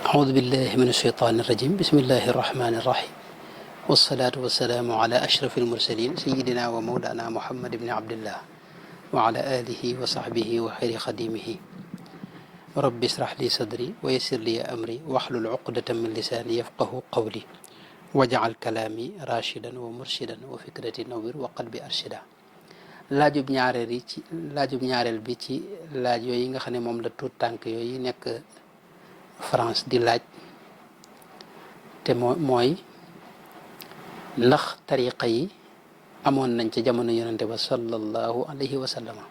أعوذ بالله من الشيطان الرجيم بسم الله الرحمن الرحيم والصلاة والسلام على أشرف المرسلين سيدنا ومولانا محمد بن عبد الله وعلى آله وصحبه وخير خديمه رب اشرح لي صدري ويسر لي أمري واحلل عقدة من لساني يفقه قولي واجعل كلامي راشدا ومرشدا وفكرتي نور وقلبي أرشدا laajub ñaareel bi ci laaj yooyu nga xam ne moom la tuut tànk yooyu nekk France di laaj te mooy ndax tariqa yi amoon nañ ca jamono yonente ba sallallahu alayhi wa sallama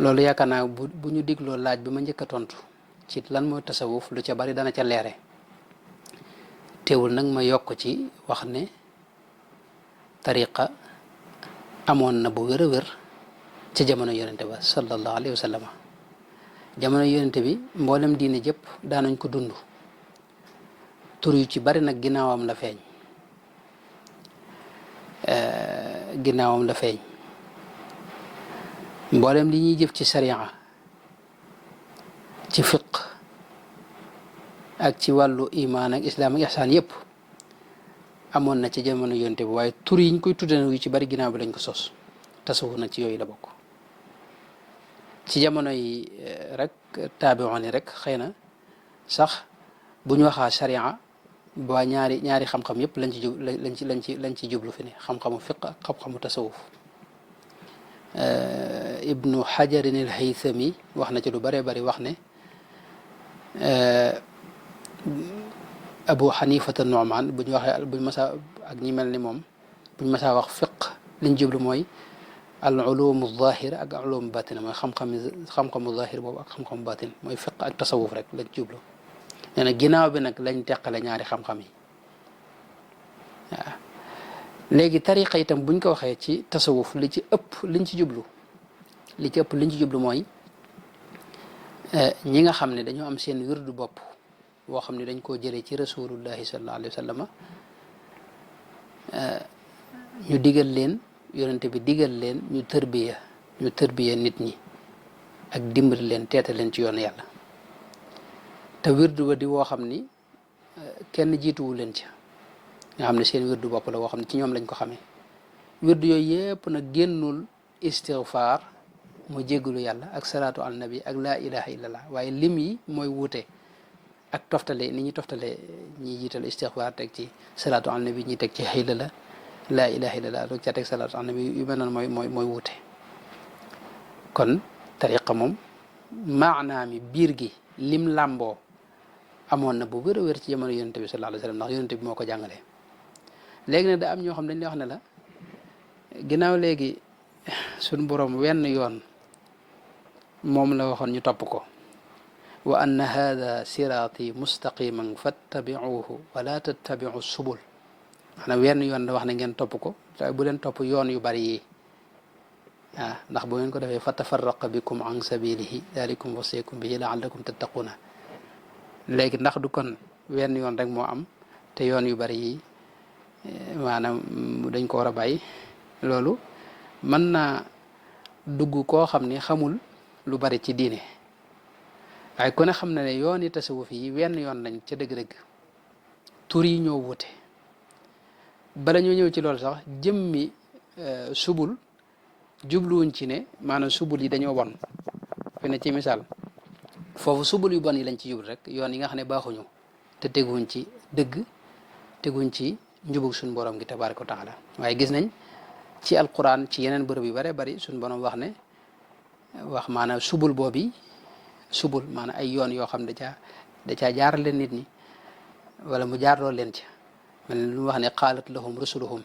loolu yaakaar naa bu ñu digloo laaj bi ma njëkk a tontu ci lan mooy tasawuf lu ca bari dana ca leere teewul nag ma yokk ci wax ne tariqa amoon na bu wér a wér ca jamono yonente ba sallallahu alayhi wa sallama jamono yonente bi mboolem diine jëpp daanañ ko dund tur yu ci bari nag ginnaawam la feeñ mboolem li ñuy jëf ci sariya ci fiq ak ci wàllu imaan ak islaam ak ihsaan yëpp amoon na ci jamono yonente bi waaye tur yi ñu koy tudde yu ci bari ginnaaw bi lañ ko sos tasawuf nag ci yooyu la bokk ci jamono yi rek taabiwoon yi rek xëy na sax bu ñu waxaa sharia ba ñaari xam-xam yëpp lañ ci jublu fi ne xam-xamu fiq ak xam-xamu tasawuf ibnu xajarin al haythami wax na ci lu bëree bëri wax ne abu xanifata nu'man bu ñu waxee buñ masaa ak ñi mel ni moom buñ masaa wax fiq liñ jublu mooy al ulumu zahir ak ulumu batin mooy xam-xamu zahir boobu ak xam-xamu batin mooy fiq ak tasawuf rek lañ jublu nee na ginnaaw bi nag lañ teqale ñaari xam-xam yi waaw léegi tariqa itam buñ ko waxee ci tasawuf li ci ëpp liñ ci jublu mooy ñi nga xam ne dañoo am seen wirdu bopp boo xam ne dañ koo jëlee ci rasulullahi sallallahu alayhi wa sallam ñu digal leen yonente bi digal leen ñu tërbiya nit ñi ak dimbali leen teeta leen ci yoonu yàlla te wirdu ba di woo xam ni kenn jiituwu leen ca nga xam ne seen wirdu bopp la woo xam ne ci ñoom lañ ko xamee wirdu yooyu yëpp nag génnul istighfar mu jéggalu yàlla ak salaatu al nabi ak laa ilaha illallah waaye lim yi mooy wuute ak toftale ni ñuy toftale ñi jiital istighfar teg ci salaatu al nabi ñi teg ci xëyla la laa ilaha illallah doog ca teg salaatu al nabi yu mel noonu mooy wuute kon tariqa moom maanaa mi biir gi lim làmboo amoon na bu wér a wér ci jamono yonente bi sallallahu alayhi wa sallam ndax yonente bi moo ko jàngalee léegi nag da am ñoo xam dañ lay wax ne la ginnaaw léegi suñ boroom wenn yoon moom la waxoon ñu topp ko wa anna hada siraati mustaqiman fattabiuhu wala tattabiu subul maanaam wenn yoon la wax ne ngeen topp ko te bu leen topp yoon yu bari yi waaw ndax bu ngeen ko defee fa tafarraqa bikum an sabilihi dalikum wasiyakum bihi laallakum tattaquna léegi ndax du kon wenn yoon rek moo am te yoon yu bari yi maanaam dañ ko war a bàyyi loolu mën naa dugg koo xam ni xamul lu bari ci diine waaye ku ne xam na ne yoon yi tasawuf yi wenn yoon lañ ca dëgg-dëgg tur yi ñoo wute bala ñoo ñëw ci loolu sax jëmmi subul jubluwuñ ci ne maanaam subul yi dañoo bon fi ne ci misaal foofu subul yu bon yi lañ ci jublu rek yoon yi nga xam ne baaxuñu te teguñ ci dëgg teguñ ci njubug suñ borom gi tabaaraka wa taala waaye gis nañ ci alquran ci yeneen bërëb yu bare bari suñ borom wax ne wax maanaam subul boobi subul maanaam ay yoon yoo xam da caa jaarale nit ñi wala mu jaarloo leen ca mel ne lu mu wax ne qaalat lahum rusuluhum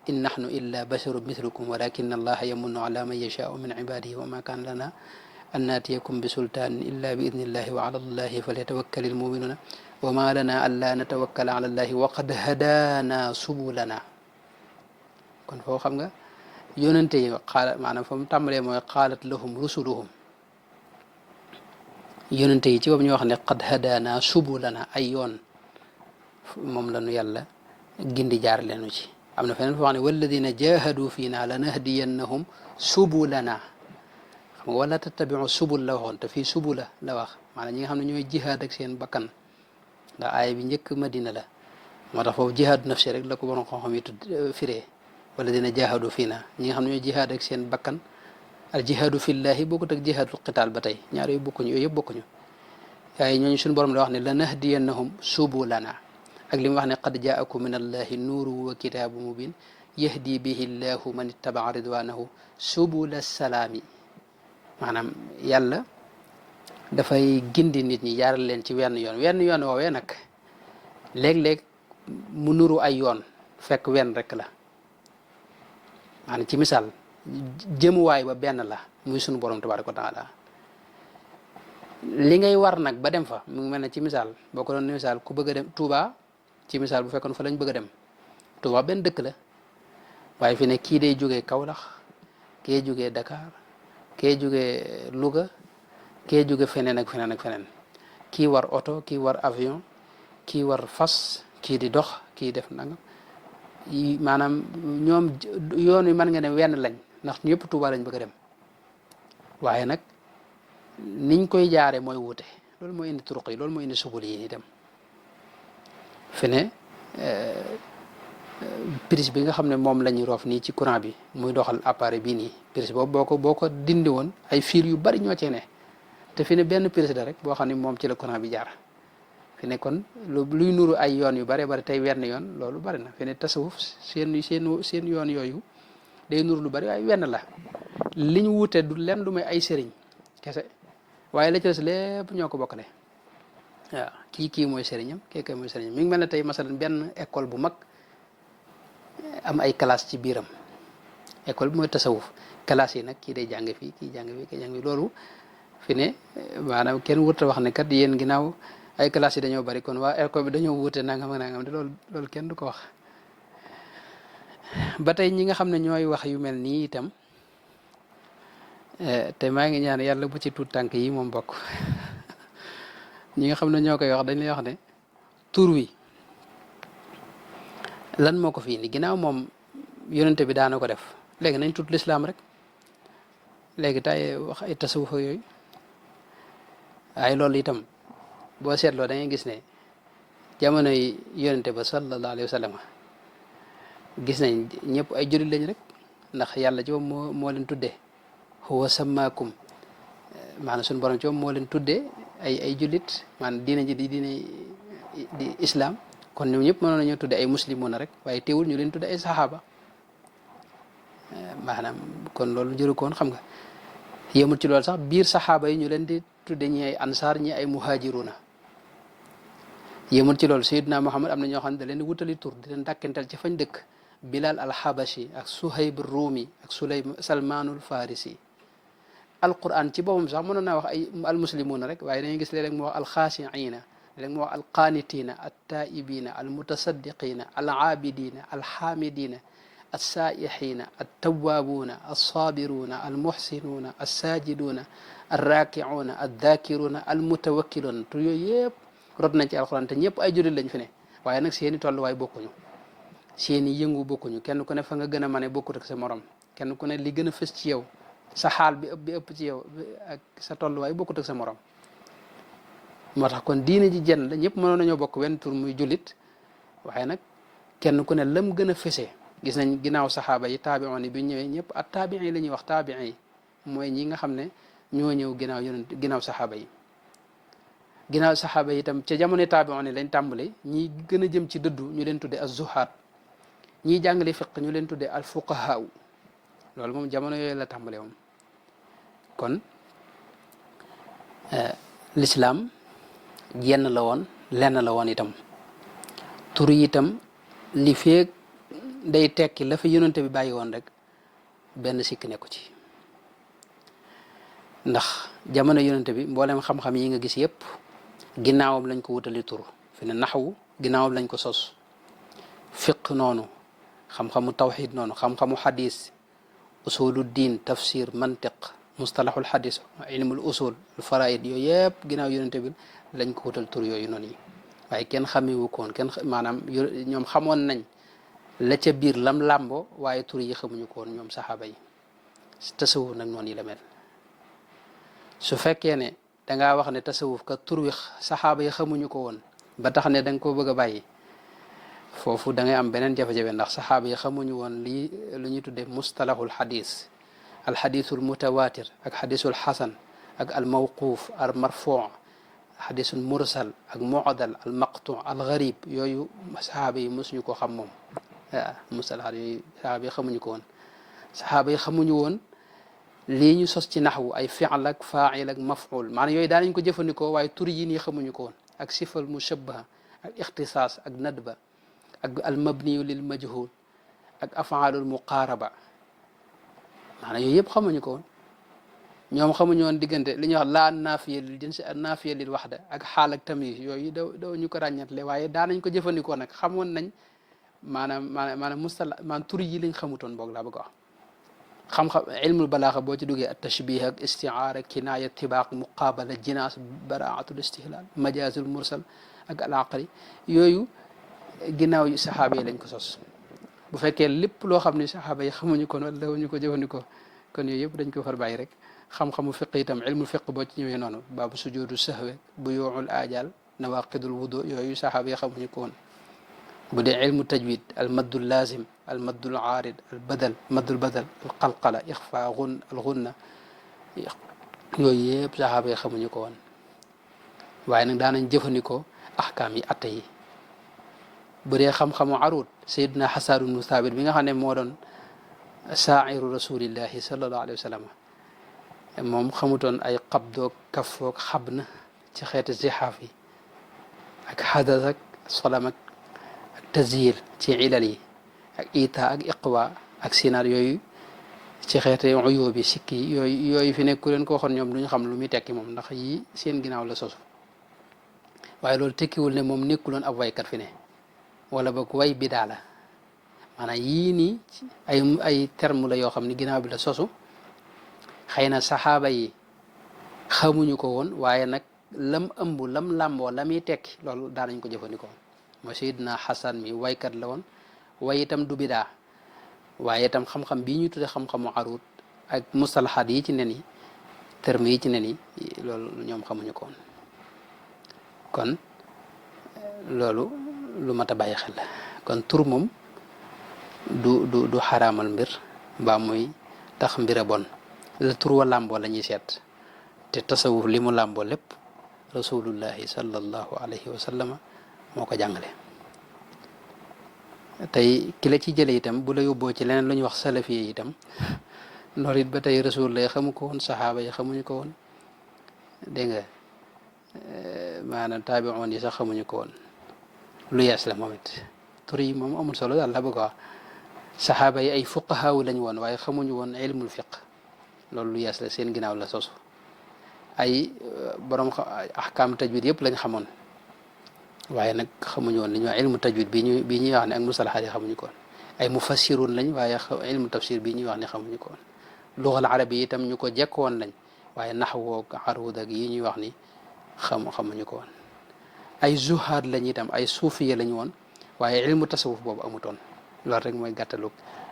in nahnu illa basharun mithlukum walakin allaha yamunnu ala man yashaau min ibadihi wa ma kana lana an naatiyakum bi sultaanin illa bi idnillahi wa ala allahi falyatawakkali almuminuna wa ma lana an la natawakkala ala allahi wa qad hadaana subulana kon foo xam nga yonente yi maanaam fa mu tàmbalee mooy qaalat lahum rusuluhum yonente yi ci boobu ñu wax ne qad hadaana subulana ay yoon moom la nu yàlla gindi jaar leenu ci am na feneen foo wax ne walladina jahadu fiina lanahdiyannahum subulana xam nga wala tattabiu subul la waxoon te fii subula la wax maanaam ñi nga xam ne ñooy jihaad ak seen bakkan ndax aaya bi njëkk Madina la moo tax foofu jihaadu nafsi rek la ko borom xam-xam yi tudd firee wala dina jaahadu fii na ñi nga xam ne ñooy jihaad ak seen bakkan al jihaadu fillahi bokkut ak jihaadul qitaal ba tey ñaar yooyu bokkuñu yooyu yëpp bokkuñu waaye ñooñu suñu borom da wax ne la nahdiyannahum subulana ak li mu wax ne qad jaakum min allahi nuuru wa kitaabu mubin yahdi bihi llahu man ittabaa ridwanahu subula salaami maanaam yàlla dafay gindi nit ñi jaaral leen ci wenn yoon woowee nag léeg-léeg mu nuru ay yoon fekk wenn rek la maanaam ci misaal jëmuwaay ba benn la muy sunu borom tabaaraka wa taala li ngay war nag ba dem fa mu ngi mel ne ci misaal boo ko doon misaal ku bëgg a dem Touba ci misaal bu fekkoon fa lañ bëgg a dem Touba benn dëkk la waaye fi ne kii day jógee Kaolack kee jógee Dakar kee jógee Louga kee jóge feneen ak feneen ak feneen kii war oto kii war avion kii war fas kii di dox kii def nanga maanaam ñoom yoon wi mën nga ne wenn lañ ndax ñëpp Tuuba lañ bëgg a dem waaye nag niñ koy jaare mooy wuute loolu mooy indi turuq yi loolu mooy indi subul yi dem fi ne prise bi nga xam ne moom la ñuy roof nii ci courant bi muy doxal appareil bii nii prise boobu boo ko dindi woon ay fiir yu bari ñoo cee ne te fi ne benn prise la rek boo xam ne moom ci la courant bi jaar fi ne kon luy nuru ay yoon yu bare bari tey wenn yoon loolu bari na fi ne tasawuf seen yoon yooyu day nuru lu bari waaye wenn la li ñu wute du lenn du may ay sëriñ kese waaye la ci des lépp ñoo ko bokkale waaw kii mooy sëriñam kii mooy sëriñam mi ngi mel ne tey masalan benn école bu mag am ay classe ci biiram école bi mooy tasawuf classe yi nag kii day jàng fii kii jàng fii kii jàng fii loolu fi ne maanaam kenn wut a wax ne kat yéen ginnaaw ay classe yi dañoo bari kon waa école bi dañoo wute nangam ak nangam te loolu kenn du ko wax ba tey ñi nga xam ne ñooy wax yu mel nii itam te maa ngi ñaan yàlla bu ci tuut tànk yi moom bokk ñi nga xam ne ñoo koy wax dañ lay wax ne tur wi lan moo ko fi indi ginnaaw moom yonente bi daana ko def léegi nañ tuut lislaam rek léegi tay wax ay tasawuf yooyu waaye loolu itam boo seetloo da ngay gis ne jamono yi yonente ba sallallahu alayhi wa sallam gis nañ ñëpp ay jullit lañ rek ndax yàlla ci moom moo leen tuddee huwa sammaakum maanaam suñu borom ci moom moo leen tuddee ay jullit maanaam diina ji di islam kon ñoom ñëpp mënoon nañoo tuddee ay muslimuna rek waaye teewul ñu leen tuddee ay saxaaba maanaam kon loolu jëru koon xam nga yemul ci loolu sax biir saxaaba yi ñu leen di tudde ñi ay ansaar ñi ay muhajiruna yemul ci loolu Seydina Muhammad am na ñoo xam ne da leen di wutali tur di leen dàkkental ci fañ dëkk Bilal al-Habashi ak Suhayb Rumi ak Salmanul Farisi alquran ci boppam sax mënoon naa wax ay almuslimuna rek waaye dañuy gis léeg-léeg mu wax alxaasiina léeg-léeg mu wax alqaanitina attaibina almutasaddiqina alaabidina alxaamidina alsaaixina altawaabuuna alsaabiruuna almuxsinuuna alsaajiduuna alraakicuuna aldakiruna almutawakkiluuna tur yooyu yëpp rod nañ ci alquran te ñëpp ay jullit lañ fi ne waaye nag seeni tolluwaay bokkuñu seeni yëngu bokkuñu kenn ku ne fa nga gën a mane bokkut ak sa morom kenn ku ne li gën a fës ci yow sa xaal bi ëpp ci yow ak sa tolluwaay bokkut ak sa morom moo tax kon diine ji jenn la ñëpp mënoon nañoo bokk wenn tur muy jullit waaye nag kenn ku ne lam gën a fësee gis nañ ginnaaw saxaaba yi taabi'oon yi bi ñëwee ñëpp ak taabi'i yi la ñuy wax taabi'i yi mooy ñi nga xam ne ñoo ñëw ginnaaw saxaaba yi ginnaaw saxaaba yi itam ca jamono taabi'oon yi lañ tàmbale ñi gën a jëm ci dëddu ñu leen tudde az-zuhaad ñiy jàngale fiq ñu leen tudde al fuqahaa loolu moom jamono yooyu la tàmbale moom kon l'islam jenn la woon lenn la woon itam tur yi itam li feeg day tekki la fa yonente bi bàyyi woon rek benn sikk nekku ci ndax jamono yonente bi mboolem xam-xam yi nga gis yépp ginnaawam lañ ko wutali tur fi ne naxwu ginnaawam lañ ko sos fiq noonu xam-xamu tawxid noonu xam-xamu xadis usulu diin tafsir mantiq mustalahul xadis ilmul usul faraid yooyu yëpp ginnaaw yonente bi lañ ko wutal tur yooyu noonu yi waaye kenn xamewu koon kenn maanaam ñoom xamoon nañ la ca biir lam làmbo waaye tur yi xamuñu ko woon ñoom saxaaba yi tasawuf nag noonu yi la mel su fekkee ne dangaa wax ne tasawuf ka tur wi saxaaba yi xamuñu ko woon ba tax ne da nga koo bëgg a bàyyi foofu da ngay am beneen jafe-jafe ndax saxaaba yi xamuñu woon lii lu ñuy tuddee mustalahul xadis alxadisul mutawatir ak xadisul xasan ak al mawquuf al marfuu xadisul mursal ak mu'dal al maqtu al gharib yooyu saxaaba yi mosuñu ko xam moom waaw mustalahaat yooyu saxaaba yi xamuñu ko woon saxaaba yi xamuñu woon lii ñu sos ci naxwu ay fi'l ak faa'il ak maf'ul maanaam yooyu daanañ ko jëfandikoo waaye tur yi nii xamuñu ko woon ak sifal mushabbaha ak ixtisaas ak nadba ak al mabniyu lil majhul ak afaalul muqaaraba maanaam yooyu yëpp xamuñu ko woon ñoom xamuñu woon diggante li ñuy wax laa naafiya lil jinsi ak naafiya lil waxda ak xaal ak tamyiz yooyu daw ñu ko ràññatle waaye daanañ ko jëfandikoo nag xamoon nañ maanaam maanaam tur yi lañ xamutoon boog laa bëgg a wax xam-xam ilmul balaaxa boo ci duggee at tashbih ak istiaara kinaaya tibaaq muqaabala jinaas baraatul istihlaal majaazul mursal ak al aqli yooyu ginnaaw yu saxaaba yi lañ ko sos bu fekkee lépp loo xam ne saxaaba yi xamuñu ko wala dawuñu ko jëfandikoo kon yooyu yëpp dañ ko far bàyyi rek xam-xamu fiq itam ilmul fiq boo ci ñëwee noonu baabu sujuudu sahwe bu yuuxul aajal nawaqidul wudu yooyu saxaaba yi xamuñu ko woon bu dee ilmu tajwid al maddul lazim al maddul aarid al badal maddul badal al qalqala ixfa al gunna yooyu yëpp saxaaba yi xamuñu ko woon waaye nag daanañ jëfandikoo axkaam yi atte yi bu dee xam-xamu arut sayidna xasan ibnu thabit bi nga xam ne moo doon saairu rasulillahi sallallahu alayhi wa sallam moom xamutoon ay qabdoog kafoog xab na ci xeeti zixaaf yi ak xadas ak solam ak tazyil ci ilal yi ak ita ak iqwa ak sinaar yooyu ci xeeti uyóo bi sikki yooyu fi nekk ku leen ko waxoon ñoom duñu xam lu muy tekki moom ndax yi seen ginnaaw la sosu waaye loolu tekkiwul ne moom nekkuloon ab waykat fi ne wala boog way bidaa la maanaam yii nii ay terme la yoo xam ne ginnaaw bi la sosu xëy na saxaaba yi xamuñu ko woon waaye nag lam ëmb lam làmboo la muy tekki loolu daanañ ko jëfandikoo mooy Seydina Xasan mi waykat la woon way itam du bidaa waaye itam xam-xam bii ñu tudde xam-xamu arut ak mustalahaat yi ci nen yi terme yi ci nen yi loolu ñoom xamuñu ko woon kon loolu lu mat a bàyyi xel la kon tur moom du xaraamal mbir mbaa muy tax mbir a bon la tur wa làmboo la ñuy seet te tasawuf li mu làmboo lépp rasulullahi sallallahu alayhi wa sallama moo ko jàngale tey ki la ci jële itam bu la yóbboo ci leneen lu ñuy wax salafiye itam loolu it ba tey rasul lay xamu ko woon saxaaba yi xamuñu ko woon dégg nga maanaam taabi'oon yi sax xamuñu ko woon lu yees la moom it tur yi moom amul solo daal la bëgg a wax saxaaba yi ay fuqahaawu lañ woon waaye xamuñu woon ilmul fiq loolu lu yees la seen ginnaaw la sosu ay borom ahkaam tajwid yëpp lañ xamoon waaye nag xamuñu woon li ñuy wax ilmu tajwid bii ñuy wax ne ak musalahaat yi xamuñu ko woon ay mufassirun lañ waaye ilmu tafsir bii ñuy wax ne xamuñu ko woon lugal arabi yi itam ñu ko jekkoon lañ waaye naxwoog arud ak yi ñuy wax ni xamuñu ko woon ay zuhaad lañ itam ay suufiya lañ woon waaye ilmu tasawuf boobu amutoon loolu rek mooy gàttalug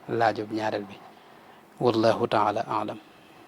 laajub ñaareel bi wallahu taala alam